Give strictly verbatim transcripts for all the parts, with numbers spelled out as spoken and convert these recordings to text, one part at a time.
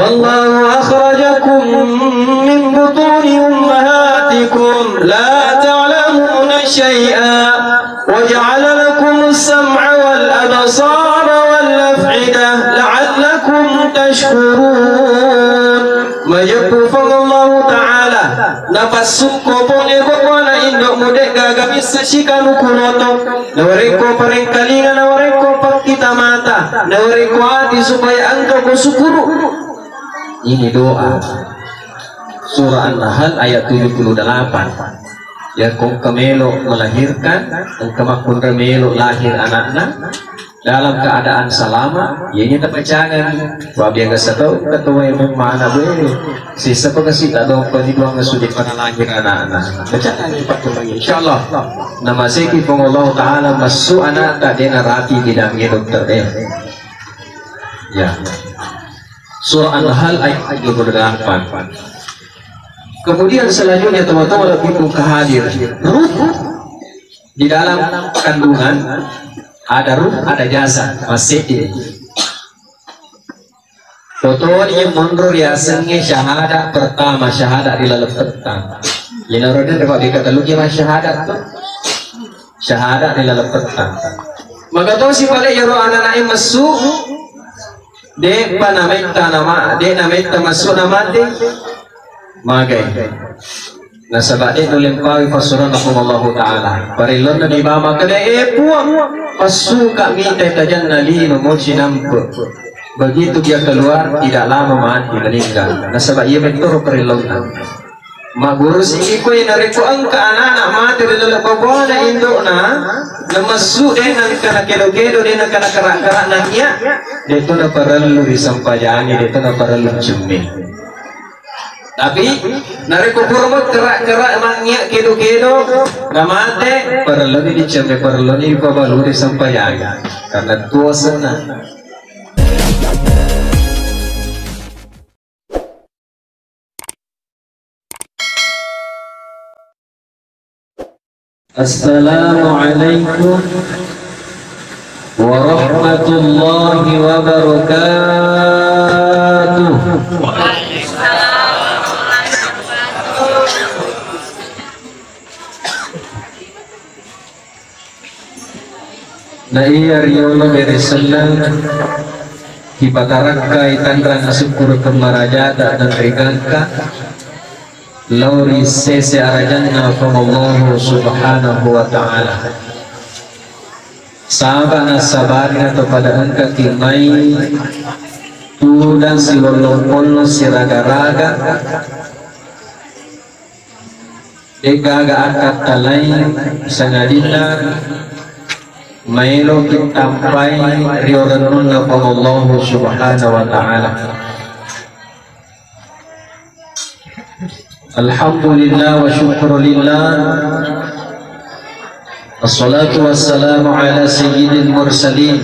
والله أخرجكم من بطون أمهاتكم لا تعلمون شيئا وجعل لكم السمع والأبصار والأفئدة لعلكم تشكرون. Majeppu Puang Allahu Ta'ala, napassukko pole bawwana indo'mu de' gaga missa sikanu kuloto, nawerekko parengkalinga, nawerekko pakkita mata, nawerekko ati supaya engka ko sukuru. Ini doa. Surah An-Nahl ayat tujuh puluh delapan. Yakko engka melo melahirkan, engka makkunrai melo lahir anakna dalam keadaan salama, iye tapacangani. Wa biasa tau ketua memang anak be. Sisa pegasi tak dong peniduang sudah pernah lahir anakna. Pacangani Pak Tuhan, insyaallah. Nama seki Puang Allah Ta'ala masuk anak tak dena rapi bidangnya dokter eh. Ya. Surah An-Nahl ayat dua puluh delapan. Kemudian selanjutnya teman-teman lebih ke hadir. Ruh di dalam kandungan ada ruh, ada jasad, masih ini. Foto ini menurut riasengnge syahadat pertama, syahadat di laleng petang. Ini orang dia pakai kata lu kira syahadat tuh. Syahadat ri laleng petang. Maka tosi pale iyaro anana'e messu, de'pa nametta nama, de' nametta messu namate. Magai. Nasaba de' nulempawi passuranna Puang Allahu Ta'ala. Parellonna di bama kede, eh, Puang, passuka mita tajanna lino moci nampe. Begitu dia keluar, tidak lama mati, meninggal. Nasaba iya mettoro parellonna. Magurusiki koe narekko engka anana mate ri laleng babuana indo'na, namessu de' nengka nakedo-kedo, de' nengka nakara-kara nangia, de' to naparellu risempajangi, de' to naparellu cemme. Tapi narekko pura makkara-kara nangia kedo-kedo, namate, parelluni dicemme, parelluni dipabalu risempajangi. Karena tuo senna. Assalamualaikum warahmatullahi wabarakatuh. Na iya riolo bere selleng, ipatarakkai tanrang asukkurukeng marajata dan rigakka lao ri sese arajanna Puang Allahu Subhanahu wa Ta'ala. Saba nasabari nato pada engka timai tudang silollong pollo siraga-raga. De'gaga akkatta laing sangadinna maelo kittampai ri orennunna Puang Allahu Subhanahu wa Ta'ala. Alhamdulillah wa syukrulillah. Wassalatu wassalamu ala sayyidil mursalin.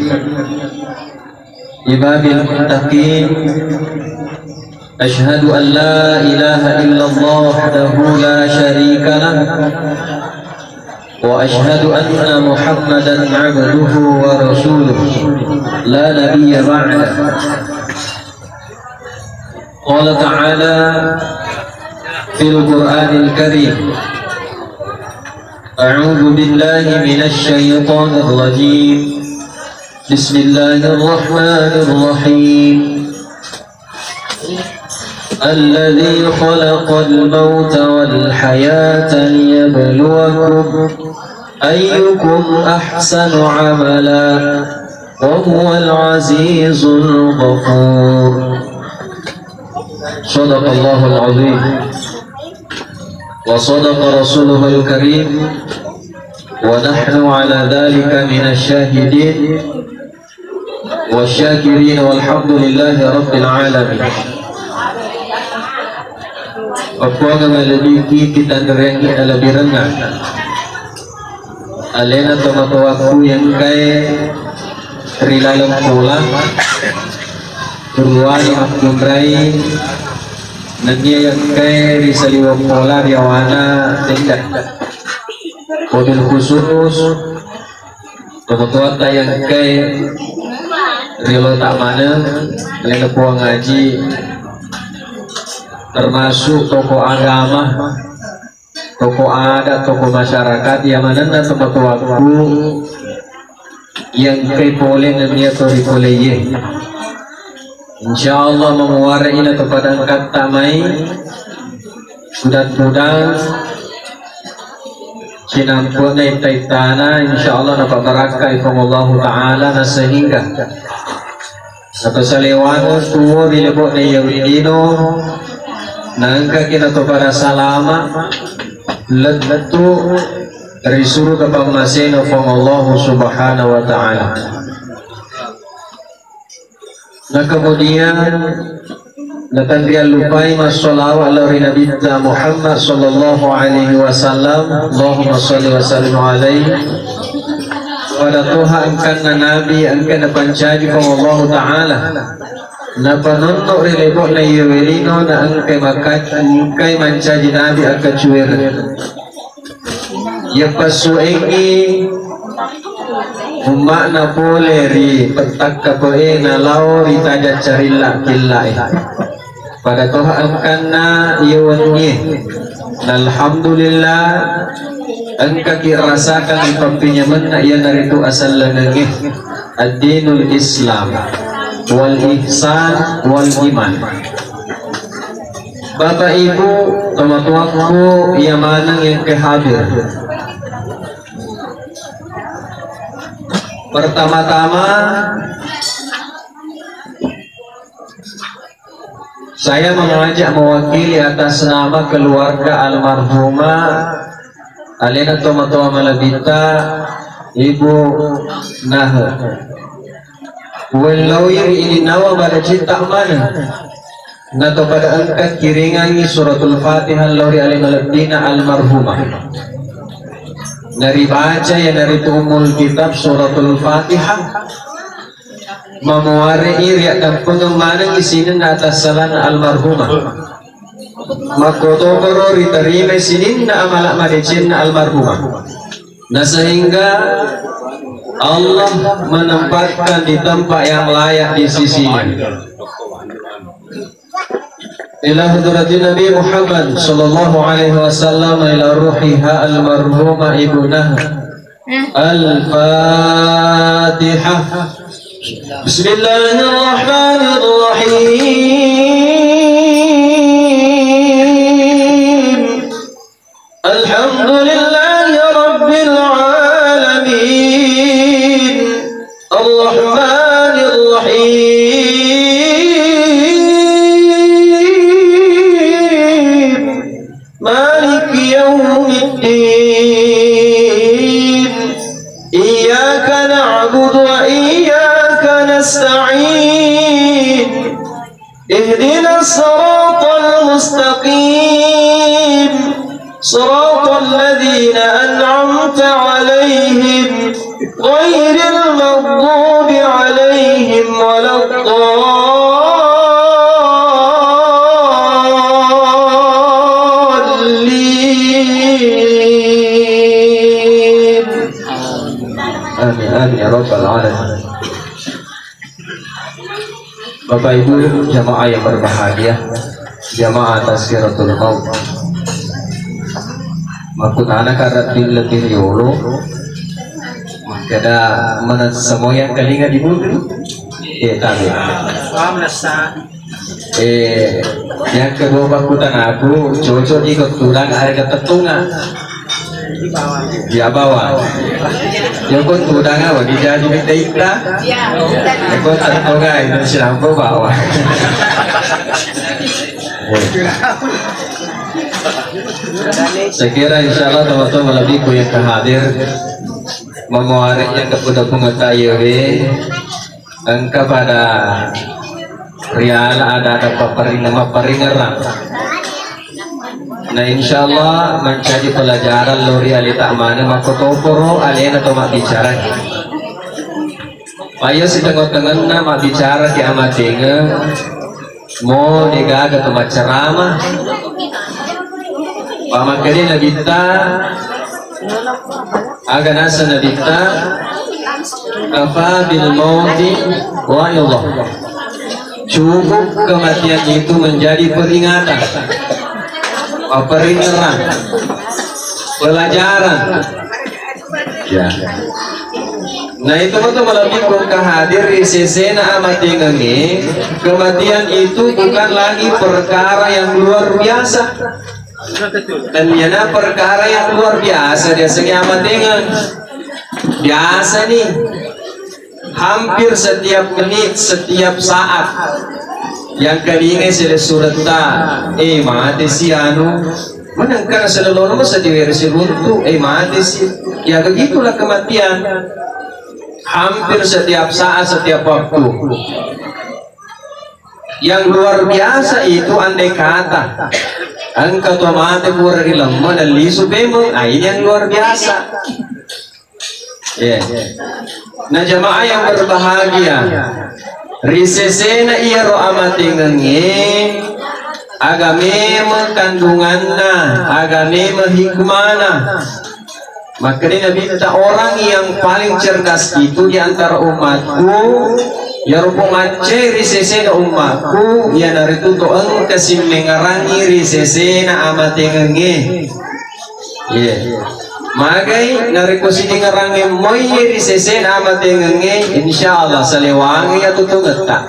Imamil muttaqin. Asyhadu an la ilaha illallah wahdahu la syarika lah. Wa asyhadu anna Muhammadan abduhu wa rasuluh. La nabiyya ba'dah. Qala ta'ala fil Qur'anil Karim. A'udzu billahi minasy syaithanir rajim. Bismillahirrahmanirrahim. Alladzi khalaqal mauta wal hayata liyabluwakum ayyukum ahsanu amala wa huwal azizul ghafur. Sadaqallahul azim. Wa sadaqa rasuluhul karim. Wa nahnu ala dzalika minasy syahidin wasy syakirin walhamdulillahi rabbil alamin. Appuanga malebiki kitanreangngi alebbirenna. Alena tomatoakku engkae ri laleng pola, ruwani makkunrai, nennia engkae ri saliweng pola ri awana tenda. Wabil khusus tomatoatta engkae ri lota maneng, alena Puang Haji termasuk tokoh agama, tokoh adat, tokoh masyarakat, iya manenna tomatoakku iya engkai pole nennia to ripoleiye. Insyaallah mamuare'i na to pada engkatta mai, mudah-mudahan sinampuanna itta-ittana, insyaallah napabarakkai Puang Allahu Ta'ala, na sehingga Napasalewangeng tuwo ri lebo'na iya weddino, naengkaki natopada salama lettu ri suruga pammasena Puang Allahu Subhanahu wa Ta'ala. Na kemudian, natanriallupai massalawa lao ri Nabitta Muhammad sallallahu alaihi wasallam. Allahumma salli wa sallim alaihi. Pada toha engkanna Nabi engka napancaji Puang Allahu Ta'ala, napanonno ri lebo'na iya welino, na engkai maka-, engkai mancaji Nabi akkacuere. Iya passuengngi umma'na pole ri pettakka pe'e nalao ri tajang carilla-killae. Pada toha engkanna iya wennie. Alhamdulillah, engkaki rasakan pappinyemenna iyanaritu asallengengnge ad-dinul Islam wal ihsan wal iman. Bapak Ibu, tomatoakku iya maneng engka hadir. Pertama-tama, saya mengajak mewakili atas nama keluarga almarhumah alena tomatoa malebbitta Ibu Nahe. Uwelloi ri ininnawa madeceng maneng. Natopada engka kiringangngi suratul Fatihah lao ri ale malebbina almarhumah. Naribaca iyanaritu Ummul Kitab suratul Fatihah. Mamuare'i riaddampengeng manengngi sininna atassalana almarhumah. Makkotoparo ritarimai sininna amala madecenna almarhumah. Na sehingga Allah menempatkan di tempat yang layak di sisinya. Ila hadratin Nabi Muhammad sallallahu alaihi wasallam, ila ruhiha almarhumah Ibu Nahe. Al-Fatihah. Bismillahirrahmanirrahim. الحمد لله رب العالمين. الرحمن الرحيم. مالك يوم الدين. إياك نعبد وإياك نستعين. اهدنا الصراط المستقيم، صراط الذين أنعمت عليهم، غير المغضوب عليهم ولا الضالين. آمين، آمين يا رب العالمين. Bapak Ibu jamaah yang berbahagia, jamaah Tazkiratul Maut. Makkunana karabbing lebbi riolo, makkeda manessa moyang kalinga di munri. Eh, tabe. Eh, yang kedua, makkutanaku, cocok iko tudang harga tetunga. Iya, bawa. Yako tudang apa? Dijaji minta ita. Yako tertonga itu silampu bawa. Saya kira insya Allah teman-teman lebih ku yang hadir, memuariknya ke kuda pengetahuan. Engka pada riala ada-ada papparinna-, mapparingerrang. Na insyaallah mancaji pelajaran lao ri aleta maneng makkotoparo alena to mabbicara. Payo sitengnga-tengnganna mabbicara ki amatengeng. Mo degaga to maccarama. Pamakkeda Nabitta, aga naseng Nabitta, kafa bil mauti wa'idha. Cukup kematian itu menjadi peringatan, peringeran, pelajaran. Ya. Nah, itu betul malebbi ko engka hadir ri sesena amatengengnge, kematian itu bukan lagi perkara yang luar biasa. Dan iyana perkara yang luar biasa, biasanya amatengeng. Biasa nih, hampir setiap menit, setiap saat yang kelingai sele suretta, eh, mate si anu, menengka selelona masa diwere si runtu, eh, mate si. Ya, begitulah kematian. Hampir setiap saat, setiap waktu. Yang luar biasa itu andai kata engka to mate pura ri lemma dan lisu pemeng, ah, ini yang luar biasa. Ya. Nah, jamaah yang berbahagia, ri sesena iyaro amatengengnge, aga memang kandunganna, aga memang hikmana. Makkedai Nabitta, orang yang paling cerdas itu di antara umatku, iyaro pong maccai ri sesena umatku, iyanaritu to engka simmengerangi ri sesena amatengengnge. Iya. Magai narekko sidingerangnge moi ri sesena amatengengnge, insya Allah salewangi iyatu tongetta.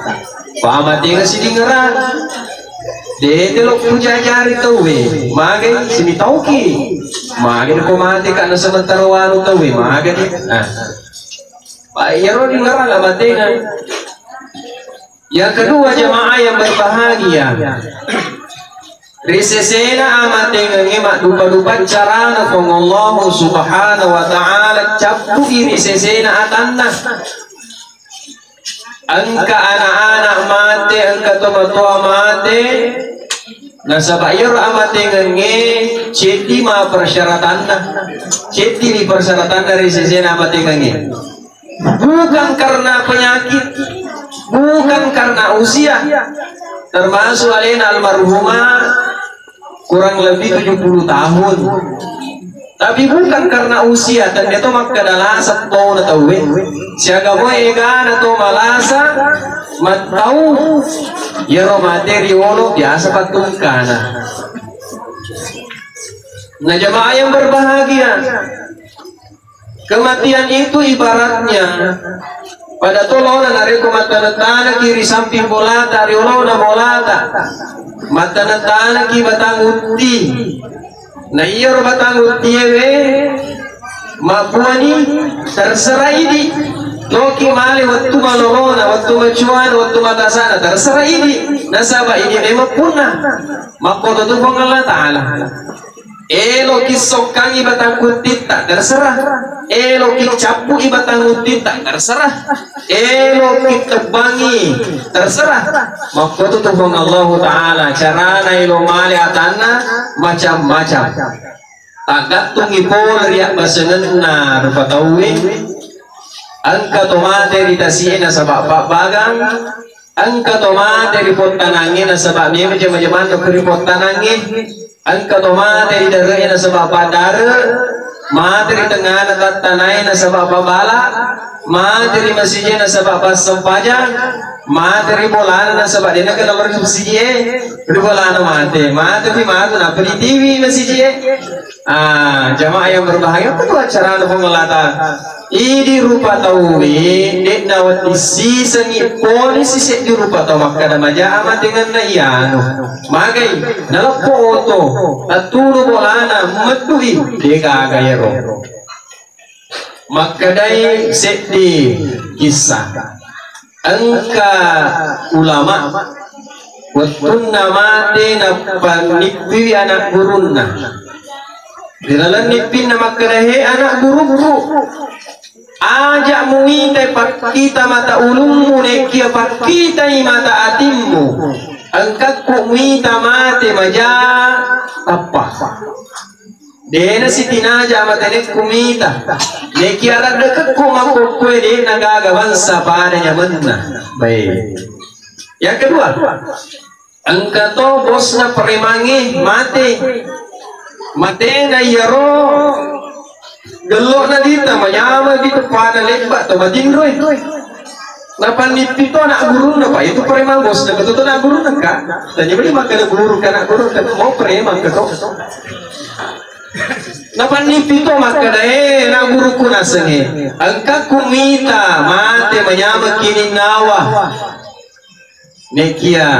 Pa amatengeng sidingerang. Dede lo pujajari tauwe, magai simitauki. Magai ko mate kana sementara wanu tauwe, magai. Nah. Pa iyaro dingerang amatenga. Yang kedua, jamaah yang berbahagia, ri sesena amatengengnge maddupa-dupa carana Puang Allahu Subhanahu wa Ta'ala, cappui ri sesena atanna. Engka anak-anak mate, engka tomatoa mate, nasaba iyaro amatengengnge ceddi ma persyaratanna, ceddi ni persyaratanna ri sesena amatengengnge. Bukan karena penyakit, bukan karena usia. Termasuk alena almarhumah kurang lebih tujuh puluh tahun. Tapi bukan karena usia, tania to makkeda lasa tona tauwe. Siaga moe egana to malasa, mattau, iyaro mate riolo biasa pattungkana. Nah, jamaah yang berbahagia, kematian itu ibaratnya pada tolona narekko mattane-taneki ri samping bolata, ri olona bolata, mattane-taneki batang utti. Na iyaro batang uttie we mabbuani, terserah idi. Toki male wettu malolona, wettu macuana, wettu matasana, terserah idi. Nasaba idi memang punna. Makkoto tu Puang Allah Ta'ala. Eloki sokkangi batang kuttitta, terserah. Eloki cappui batang kuttitta, terserah. Eloki tebbangi, terserah. Makkotu tu Puang Allahu Ta'ala, carana elo male atanna macam-macam. Tagattungi pole ri abbasengenna rupa tauwe. Engka to mate ri tasie nasaba pabbagang, engka to mate ri pottanangnge nasaba memang jama-jamanna ko ri pottanangnge, engka to mate ri dare'e nasaba paddare, mate ri tengngana tattanae nasaba pabala, mate ri masijie nasaba passempajang, mate ri bolana nasaba de nakenna ri masijie, ri bolana mate, mate ri matu nappa ditiwi masijie. Ah, jamaah yang berbahagia, apa tu acara Puang Allah Ta'ala? Idi rupa tauwe, de'na wedding sisengngi pole siseddi rupa tau makkeda maja amatengenna iyanu. Magai, naleppo oto, tattunu bolana, mettui, degaga iyaro. Makkedai seddi kissa. Engka ulama, wettunna mate nappa nippiwi anak gurunna. Ri laleng nippinna makkeda, "He anak gurukku, aja muita pakkita mata ulummu, nekia pakkitai mata atimmu. Engkakku muita mate maja tappa." Dena sitinaja mata nekku mita. Nekia raddekekku makkokkoe dena gaga bangsa pada nyamenna. Baik. Yang kedua, engka to bosna premangnge mate. Matena iyaro gello'na dita manyameng dita pada lebba to matinroe. Napannippi to anak gurunna, Pak, itu preman bosna, betul to anak gurunna, Kak. Tanya beli makan guru, anak guru, kan mau preman ke to. Napannippi to makkeda, eh, anak guruku nasengnge, engka kumita mate manyameng kininnawa. Nekia,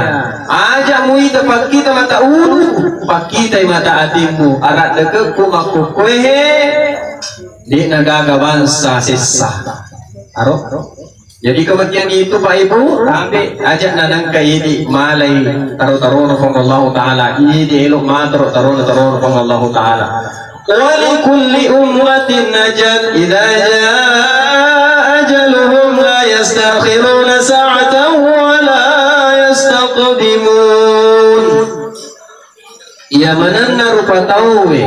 aja muita pakkita mata ulu, pakkitai mata atimmu, arak dekekku makkukkuehe, de'na gaga bangsa sessa. Aro? Jadi kematian itu, Pak Ibu, tapi aja nanangka idi malai taro-tarono Puang Allahu Ta'ala, idi elo mataro tarono-tarono Puang Allahu Ta'ala. ولكل أمة أجل إذا جاء أجلهم لا يستأخرون ساعة ولا يستقدمون. Iya manenna rupa tauwe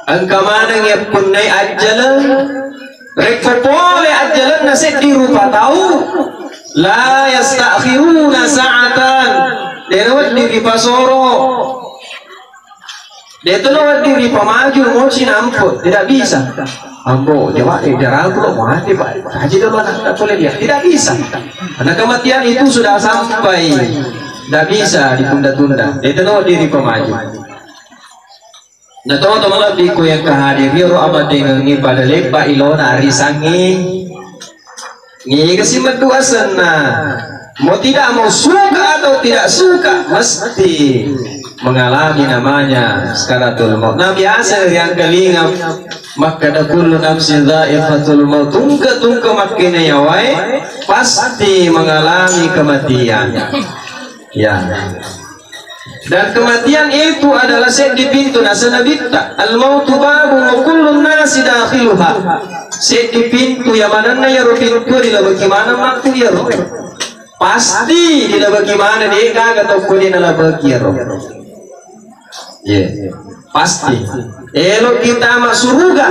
engka maneng yappunnai ajjaleng, rekko pole ajjalenna seddi rupa tau, la yasta'khiruna sa'atan, dena wedding ripasoro. De'to nawedding ripamaju moci nampe, tidak bisa. Ambo, jawa, eh, jaraku lo mati, Pak. Haji dah mana tak boleh dia. Tidak bisa. Karena kematian itu sudah sampai. Tidak bisa ditunda-tunda. De'to nawedding ripamaju. Nah, teman-teman lebih ku yang kehadir, ro amatengengi pada lepa ilona arisangi. Niga si meddu asenna. Mau tidak mau, suka atau tidak suka, mesti mengalami namanya sakaratul maut. Nah, biasa yang kelinga makkeda kullu nafsin dha'iqatul maut. Tungke-tungke makkena yawae pasti mengalami kematian. Ya. Dan kematian itu adalah seddi pintu, nasaba Nabitta, "Al-mautu babun wa kullun nasi dakhiluha." Seddi pintu, yang manenna iyaro pintu dilabeki maneng makku iyaro. Pasti dilabeki maneng, de gaga tokko de nalabeki iyaro. Iya. Pasti. Elo kita masuk surga,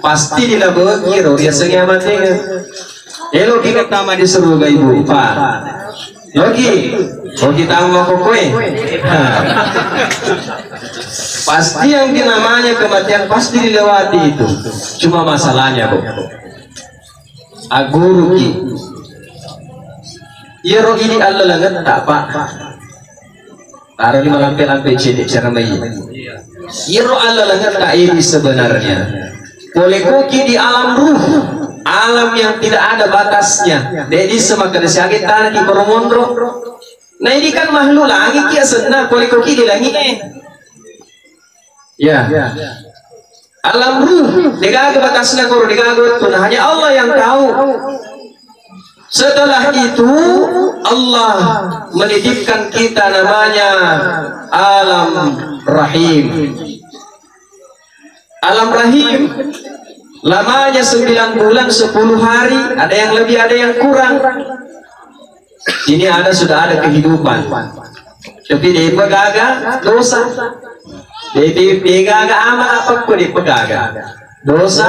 pasti dilabeki iyaro. Biasanya mati kan. Elo kita tama di surga, Ibu, Pak. Logi, logi tama kokoe. Pasti yang namanya kematian pasti dilewati itu. Cuma masalahnya, Bu. Aguruki. Iyaro idi allalengetta, Pak. Taro ni malampe-lampe cedde cara mai. Iyaro allalengetta idi sebenarnya. Pole koki di alam ruh, alam yang tidak ada batasnya. Dedi semakan siaga tanah di Koromonro. Nah, ini kan makhluk langit ya senna, pole koki di langit eh. Ya. Alam ruh, degaga batasnya koro, degaga wettuna. Hanya Allah yang tahu. Setelah itu, Allah menitipkan kita namanya alam rahim. Alam rahim lamanya sembilan bulan, sepuluh hari, ada yang lebih, ada yang kurang. Ini ada, sudah ada kehidupan. Tapi de'pa gaga dosa. De'pa gaga amal apa ko de'pa gaga. Dosa,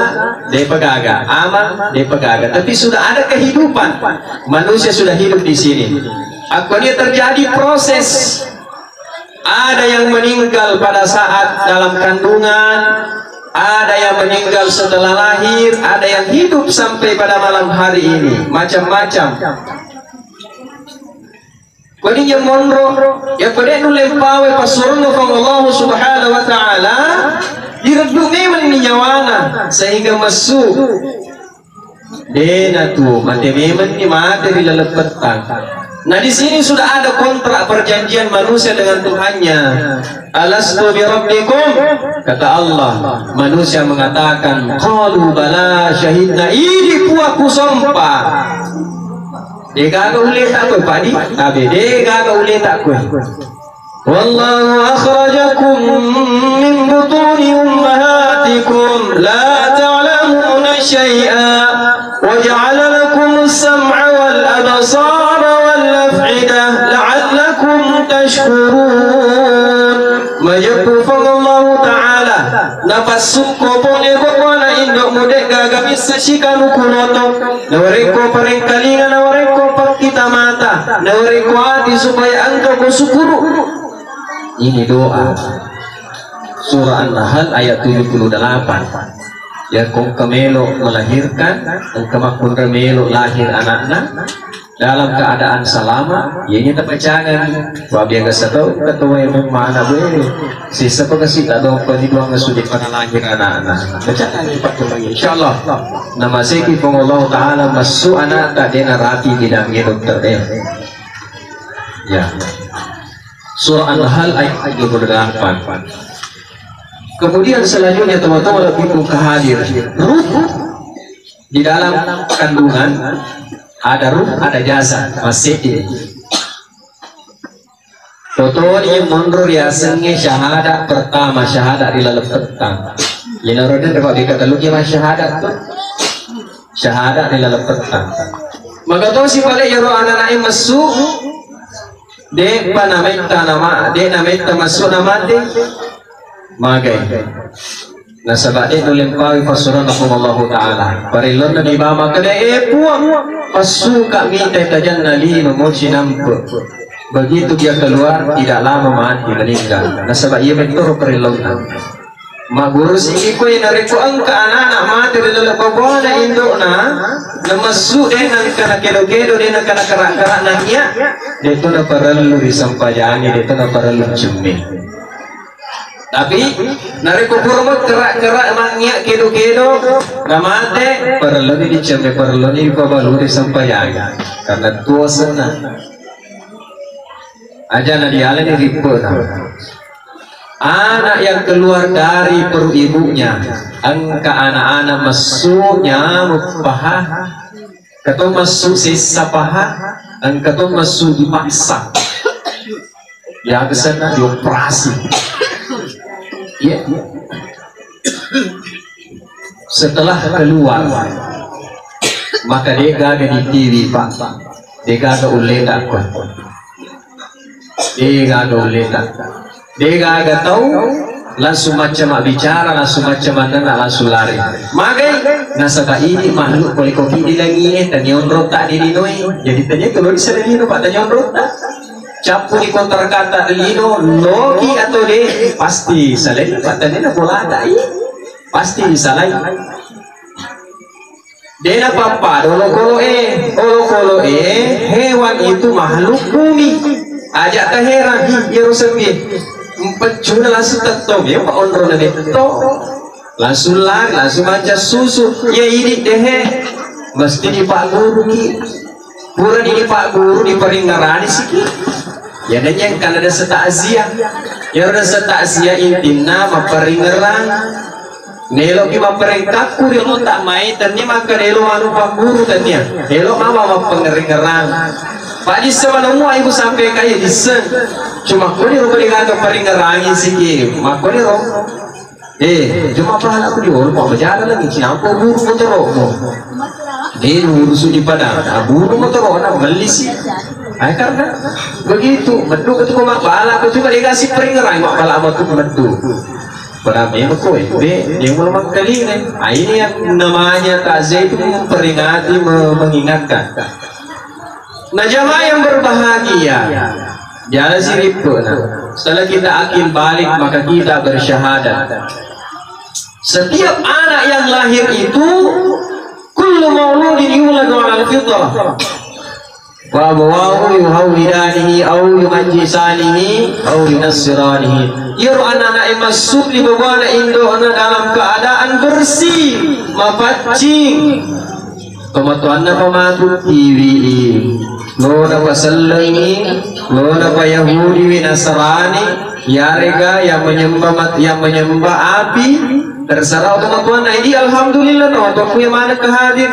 de'pa gaga. Amal, de'pa gaga. Tapi sudah ada kehidupan. Manusia sudah hidup di sini. Apa dia terjadi proses. Ada yang meninggal pada saat dalam kandungan, ada yang meninggal setelah lahir, ada yang hidup sampai pada malam hari ini. Macam-macam. Kodi ya monro, ya kode nulempawe pasurunna Puang Allah Subhanahu wa Ta'ala, direddu memang ni nyawana sehingga mesu. Dena tu, mate memang ni mate ri laleng petang. Nah, di sini sudah ada kontrak perjanjian manusia dengan Tuhannya. "Alastu bi rabbikum?" Kata Allah, manusia mengatakan, "Qalu bala syahidna." Idi puaku sompa. Degaga uleta koe, padi? Tabe, degaga uleta koe. والله أخرجكم من بطون أمهاتكم لا تعلمون شيئا وجعل لكم السمع والأبصار والأفئدة لعلكم تشكرون. Majeppu Puang Allahu Ta'ala, napassukko pole botona indo'mu de gaga missa sikanu kuloto. Nawarekko parengkalinga, nawarekko pakkita mata, nawarekko ati supaya engka ko sukuru. Ini doa. Surah An-Nahl ayat tujuh puluh delapan. Ya, ko engka melo melahirkan, engka makkunrai melo lahir anakna dalam keadaan salama, ya ini tapacangan. Wa biasa tau ketua yang mana be, sisa pegasi tak dong peniduang sudah pernah lahir anakna. Bacakan cepat kembali, insyaallah. Nama seki pengolong taala masuk anak tak dena rapi tidak dokter eh. Ya. Surah An-Nahl ayat tiga puluh delapan. Kemudian selanjutnya teman-teman lebih hadir. Ruh di dalam kandungan ada ruh, ada jasad, masih ini. Totoni mundur riasengnge syahadat pertama, syahadat ri laleng pettang. Ina roden dapat dikataluki mas syahadat tu. Syahadat ri laleng pettang. Maka tosi pale yaro anak-anak messu. De'pa nametta nama, de' nametta massu namate. Magai. Nasaba de' nulempawi passurana Puang Allahu Ta'ala. Parellonna di bama kede, eh Puang, passuka mita tajanna lino moci nampe. Begitu dia keluar, tidak lama mati meninggal. Nasaba iya mentoro parellonna. Maguru siki koe narekko engka anak-anak mate ri laleng babuana indokna, namassu de' nengka nakedo-kedo, de' nengka nakara-kara nangia, de' to naparellu risempajangi, de' to naparellu cemme. Tapi narekko pura makkara-kara mangngia kedo-kedo namate, parelluni dicemme, parelluni dipabalu risempajangi. Karena tuo senna. Aja na dialani rippena. Anak yang keluar dari perut ibunya, engka anak-anak messu nyamuk paha, engka to messu sessa paha, engka to messu dipaksa. Ya, kesanna dioperasi. Iya. Setelah keluar, maka de' gaga ditiwi, Pak. De' gaga ulleta, Pak. De' gaga ulleta. De' gaga tau langsung macca mabbicara, langsung macca manenna, langsung lari. Magai, nasaba idi makhluk pole koki di langie, tania onrota di linoi. Jadi tania tu lori sala lino, Pak, tania onrota. Cappu di kontrakan ta lino, loki atau de', pasti salai, Pak, tania na bolata i. Pasti disalai. De' napappada olokolo'e, olokolo'e hewan itu makhluk bumi. Aja' taherang, hi, iyaro sepi. Mpeccuna langsung tetto, memang onrona detto. Langsung lari, langsung manca susu. Iya idi' dehe. Mesti dipagguruki. Purani dipagguru, diparingngerani siki. Ya, dan yang kan ada setakziah. Ya, ada setakziah intinna mapparingngerang. Neloki mapparengkakku ri onrota mai, tennia makkeda elo manu pagguru, tennia. Elo mama mapparingngerang. Pak dissa malemmu ibu sampai kaya dissa. Cuma koni ro beli gaga paringngerangi siki. Makkoni ro. Eh, cuma pahalaku di olo, mau berjalan lagi, siapa guru motoromu? Dia urusu di padang, nah, guru motoro, nah, melisi. Ay, karena begitu, meddu ketu ko mabbala, aku cuma dikasih peringeran, mabbala sama tu meddu. Pada memang kau, eh, be, dia mau makan ini. Ah, ini yang namanya takziah itu memperingati, me-, mengingatkan. Nah, jamaah yang berbahagia, jala sirippuna. Setelah kita akil balik, maka kita bersyahadat. Setiap anak yang lahir itu, kullu mauludin yuladu alal fitrah. Wa abawahu yuhawwidanihi au yumajjisanihi au yunassiranihi. Iyaro anak-anak yang masuk di bawahna indokna dalam keadaan bersih, mapaccing. Tomatoanna pa matu tiwi, lona pa sellengi, lona pa Yahudi wi Nasrani, yarega yang menyembah mat-, yang menyembah api, terserah tomatoanna. Ini alhamdulillah, tomatoku yang mana ke hadir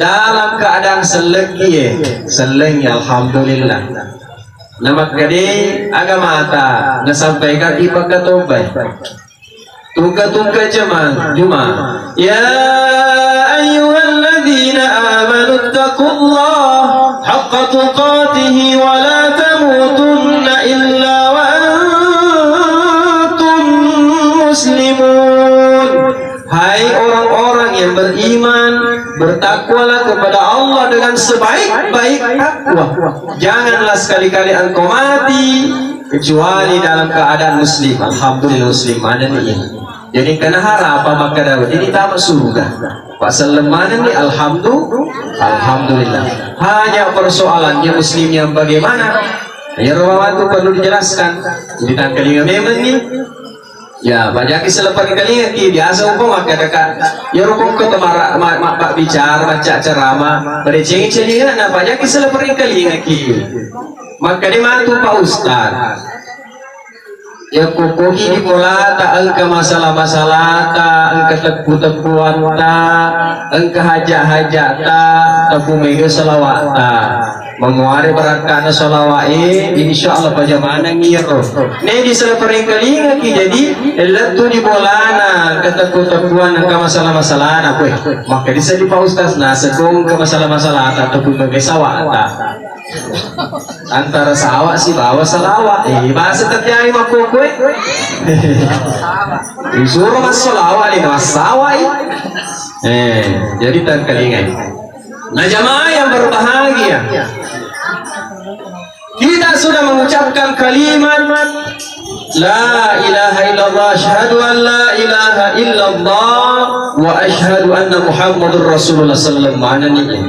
dalam keadaan sellengi, eh, sellengi, alhamdulillah. Namakkade agamata nasampaikan ipakkatobai. Tungka-tungka jama-, juma. Ya ayyuhalladzina amanu taqullaha haqqa tuqatihi wa la tamutunna illa wa antum muslimun. Hai orang-orang yang beriman, bertakwalah kepada Allah dengan sebaik-baik takwa. Janganlah sekali-kali engkau mati kecuali dalam keadaan muslim. Alhamdulillah, muslim. Mana nih? Jadi karena harapa makkeda, jadi tama surga. Pak selleng manenni, alhamdu-, alhamdulillah. Hanya persoalannya muslim yang bagaimana? Ya, Romawan itu perlu dijelaskan. Jadi tangkalinga memang nih. Ya, bajaki seleperkalinga ki biasa umpama makkeda ka. Ya, rokok ke temara, ma, ma, ma, bicara, baca ceramah, pada cengi celinga, nah, bajaki seleperkalinga ki. Makkeda matu Pak Ustaz. Yakko kogi di bolata engka masalah-masalahta, engka teppu-teppuanta, engka haja-hajata, teppu mega salawata. Mamuare barakkana salawae, insya Allah pajamanang iyaro. Ne di sala parengkalinga ki jadi lettu di bolana engka teppu-teppuan engka masalah-masalahna koe. Maka di sedi Pak Ustaz naseko engka masalah-masalahta teppu mega sawata. Antara sawa sibawa salawa. Eh, bahasa terjadi makkokkoe. Disuruh massalawa, lima sawai. Eh, jadi tangkalingai. Nah, jamaah yang berbahagia, kita sudah mengucapkan kalimat la ilaha illallah, asyhadu an la ilaha illallah, wa asyhadu anna Muhammadur Rasulullah sallallahu alaihi wasallam.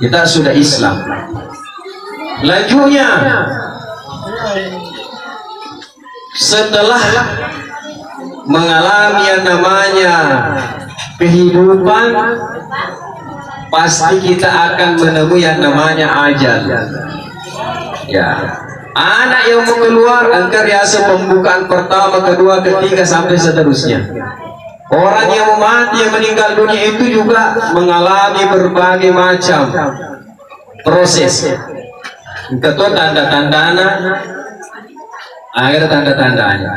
Kita sudah Islam. Selanjutnya, setelah mengalami yang namanya kehidupan, pasti kita akan menemui yang namanya ajal. Ya. Anak yang mau keluar, engka riaseng pembukaan pertama, kedua, ketiga, sampai seterusnya. Orang yang mau mati, yang meninggal dunia itu juga mengalami berbagai macam proses. Engka to tanda-tandana, ada tanda-tandanya.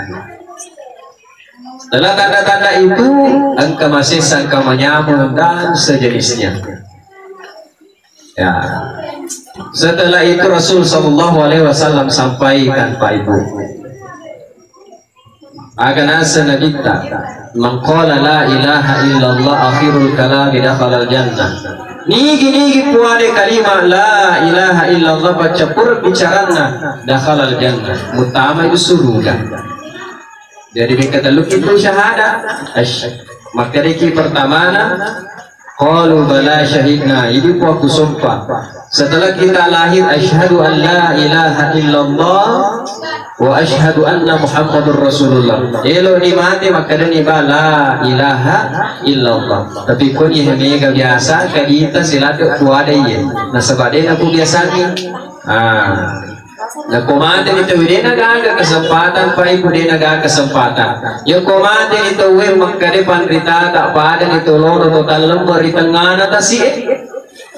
Setelah tanda-tanda itu, engka masessa, engka manyameng, dan sejenisnya. Ya. Setelah itu Rasul sallallahu alaihi wasallam sampaikan, Pak Ibu. Aga naseng Nabitta, "Man qala la ilaha illallah akhirul kalami dakhalal jannah." Nigi-nigi puade kalimat la ilaha illallah, paccappureng bicaranna, dakhalal jannah, muttama itu suruga. Jadi, mekka tellu itu syahadat. Ash-, makkedaki pertamana, qalu bala syahidna, idi puakku sompa. Setelah kita lahir, asyhadu an la ilaha illallah wa asyhadu anna Muhammadur Rasulullah. Elo ni mate makkedani ba la ilaha illallah. Tapi koni mega biasa kadita siladde puadai. Nasaba dena ku biasani. Ah. Nako mateni tauwe, dena gaga kesempatan, Pak Ibu, dena gaga kesempatan. Yako mateni tauwe makkade panritata, padani tolono to tallemme ri tengngana tasi'e.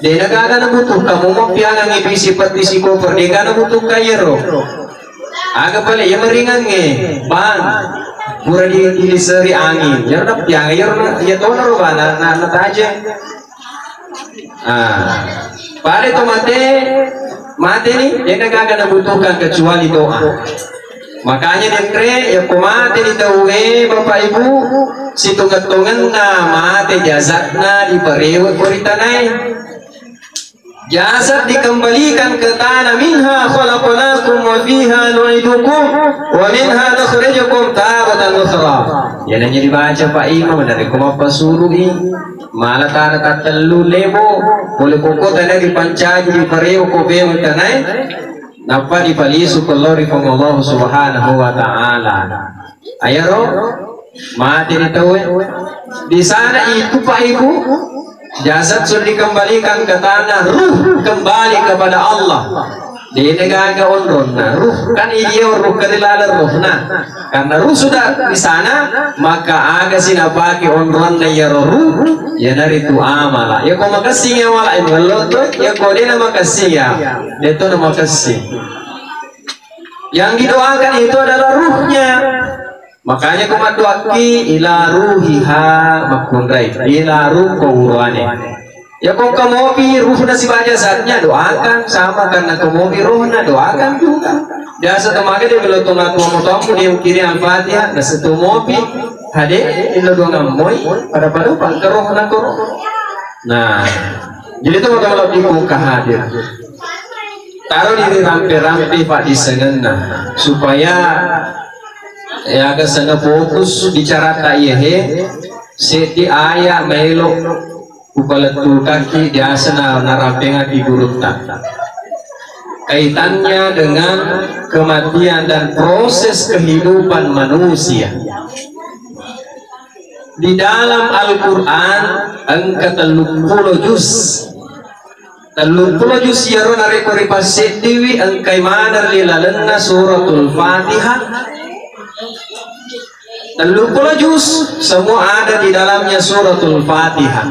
Dena gaga nabutuhkan, momo piangangi bisi petti sikoper, dega nabutuhkan yero. Aga pale iya meringangnge, bang. Pura di, diliseri angin. Yero na pianga, yero na, iya tonaro bana, na, na, natajeng. Ah, pada itu mate, mate ni, dena gaga nabutuhkan kecuali doa. Makanya denre, yako mate ni tauwe, Bapak Ibu, sitonget-tongenna mate jasadna diparewe ko ri tanae. Jasad dikembalikan ke tanah, minha khalaqnakum wa fiha nu'idukum wa minha nukhrijukum taratan ukhra. Iyananya dibaca Pak Imam, dari ko mappasurui. Mala tana tattellu lebo, pole koko tana dipancaji diparewe ko bewe tanae, nappa dipalisu kello ri Puang Allah Subhanahu wa Ta'ala. Ayaro, mate ni tauwe. Di sana itu, Pak Ibu, jasad sudah dikembalikan ke tanah, ruh kembali kepada Allah. Dena gaga onronna, ruh kan iya ruh ke ri laleng ruhna. Karena ruh sudah di sana, maka aga si napake onronna iyaro ruh, iyanaritu amala. Yako makessing amala, eh, melloto, yako dena makessing ya, deto na makessing. Yang didoakan itu adalah ruhnya. Makanya ko maddoakki ila ruhiha makkunrai, ila ruh ko uruane. Ya ko engka mopi ruhna sibawa jasadnya, doakan. Sama karena ko mopi ruhna, doakan juga. Biasa temaga dia belotong tua motomu dia kiri Al-Fatihah, nasa tu mopi hade ilo doang moi pada pada pangke ruhna ko. Nah, jadi itu moto lebih buka hadir. Taruh diri rampe-rampe pak di sengenna supaya Yaga sena fokus bicarata iyahe, seddi aya melo upalettukaki biasa na narampengaki gurutta. Kaitannya dengan kematian dan proses kehidupan manusia. Di dalam Al-Quran engka telluppulo juz. Telluppulo juz iyaro narekko ripasseddiwi engkai maneng ri lalenna Suratul Fatihah. Telluppulo juz semua ada di dalamnya Suratul Fatihah.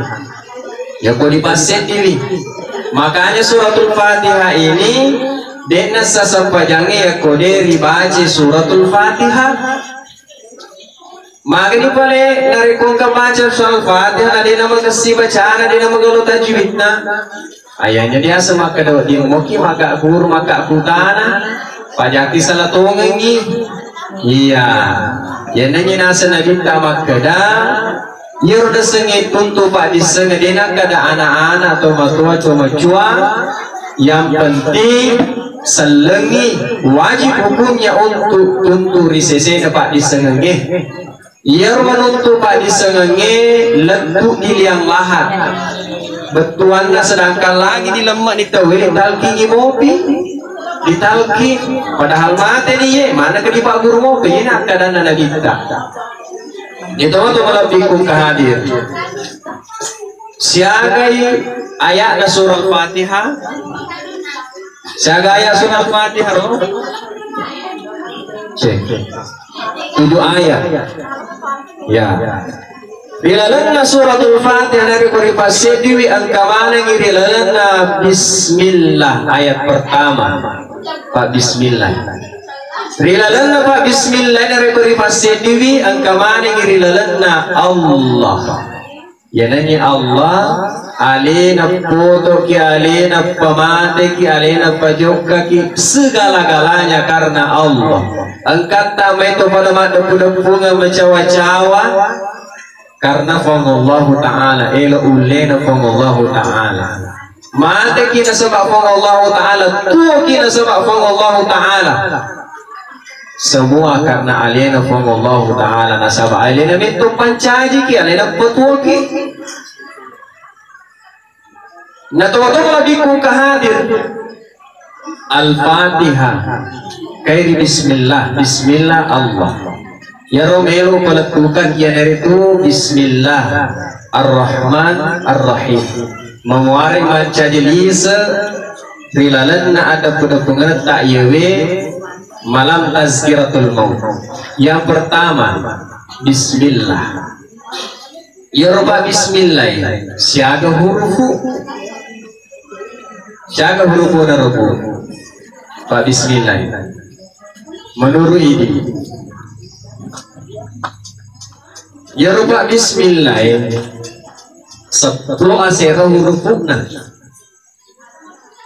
Yako dipasseddiwi. Makanya Suratul Fatihah ini de'na sasempajangnge yako de' ribaca Suratul Fatihah. Magani pale narekko engka baca Suratul Fatihah na de'na makessing bacana, de'na magalo tajwidna. Ayanya biasa makkeda wedding moki maka guru maka kutana, pajaki salah tongengi. Iya. Yenanyi naseng Nabitta makkeda, iyaro desengnge tuntu paddisseng de' nakkeda anak-anak to matoa to macua, yang penting sellengi wajib hukumnya untuk tuntu ri sesena paddissengengnge. Iyaro manuntu paddissengengnge lettu di liang lahat. Bettuanna sedangkan lagi di lemme' ni tauwe ditalkingi mopi, ditalking. Padahal mate ni ye, mana ke dipagguru mopi, ye nakkadanna Nabitta. Itu tu malebbiku kahadir. Siagai ayatna surah Fatihah. Siaga ayat surah Fatihah ro? Cek. Tujuh ayat. Ya. Ri lalenna Suratul Fatihah narekko ripasseddiwi engka manengngi ri lalenna bismillah ayat pertama. Pak bismillah. Ri lalenna Pak bismillah narekko ripasseddiwi engka manengngi ri lalenna Allah. Iyananni Allah, alena potoki, alena pamateki, alena pajokkaki, segala-galanya karena Allah. Engkatta maito pada maddeppu-deppungeng macawa-cawa karena Puang Allahu Ta'ala, elo ullena Puang Allahu Ta'ala. Mateki nasaba Puang Allahu Ta'ala, tuoki nasaba Puang Allahu Ta'ala. Semua karena alena Puang Allahu Ta'ala, nasaba alena metto pancajiki, alena petuoki. Natoa-toa malebbiku kahadir. Al-Fatihah. Kairi bismillah, bismillah Allah. Iyaro melo palettukang iyanaritu bismillah ar-Rahman ar-Rahim. Mamuare mancaji lise ri lalenna adeppu-deppungetta iyawe malam tazkiratul maut. Yang pertama, bismillah. Iyaro pa bismillah siaga hurufu. Siaga hurufu narufu. Pa bismillah. Menurut ini. Iyaro pa bismillah seppulo asera hurufuna.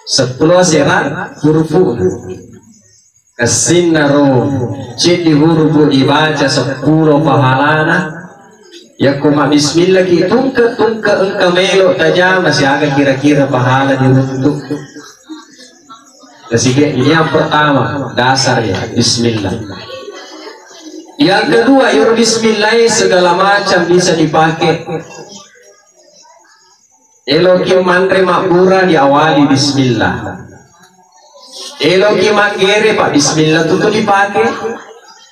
Seppulo asera hurufuna. Kessinnaro ceddi hurufu dibaca seppulo pahalana. Yakko mabbismillaki tungke-tungke engka melo tajama siaga kira-kira pahala diruntu. Kasige, ini yang pertama, dasar ya, bismillah. Yang kedua, iyaro bismillah segala macam bisa dipakai. Eloki manre mabbura diawali bismillah. Eloki maggere pa bismillah tutu dipake.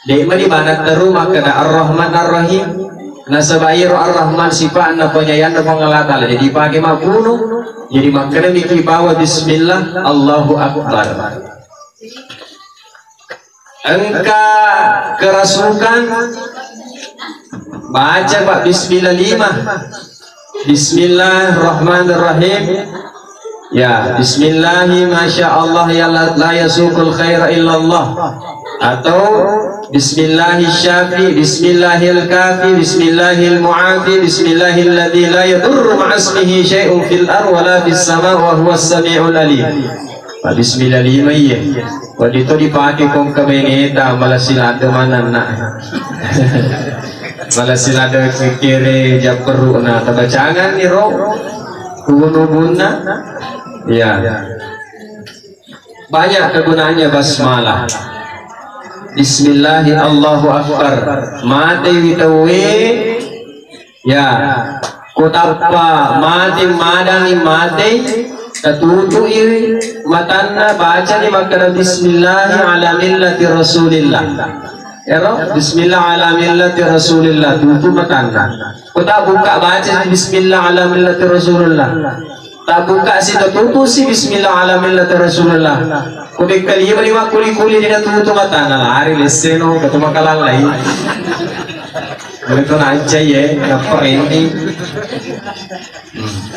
De'ma dibanatteru makkeda Ar-Rahman Ar-Rahim. Nasaba iyaro Ar-Rahman sifatna penyayanna Puang Allah Ta'ala. Jadi dipake mabbunu. Jadi makkeda miki bawa bismillah, Allahu Akbar. Engka kerasukan, baca pa bismillah lima. Bismillahirrahmanirrahim. Ya, bismillahi masya Allah ya la, la yasuqul khaira illallah. Atau bismillahi syafi, bismillahil kafi, bismillahil muafi, bismillahilladzi la yadurru ma'asmihi syai'un fil ar wala fis sama wa huwas sami'ul alim. Pa bismillah lima iya. Wedding to dipake kongka mengeta, mala silada manenna. Mala silada kere japperuna tabacangan ni ro. Ubun-ubunna. Ya. Banyak kegunaannya basmalah. Bismillahi Allahu Akbar. Matei wi tauwe. Ya. Ko tappa mate, madangi mate, tatutui matanna, bacani makkeda, "Bismillahi ala millati Rasulillah." Ero, "Bismillah ala millati Rasulillah," tutu matanna. Ko tabukka, baca, "Bismillah ala millati Rasulillah." Tabukka si, tatutu si, "Bismillah ala millati Rasulillah." Ko bekkalia mani makkuli-kuli, de natutu matanna, lari lesseno, katu makalallai. Begitu nancai, ya, naperendi. Hmm.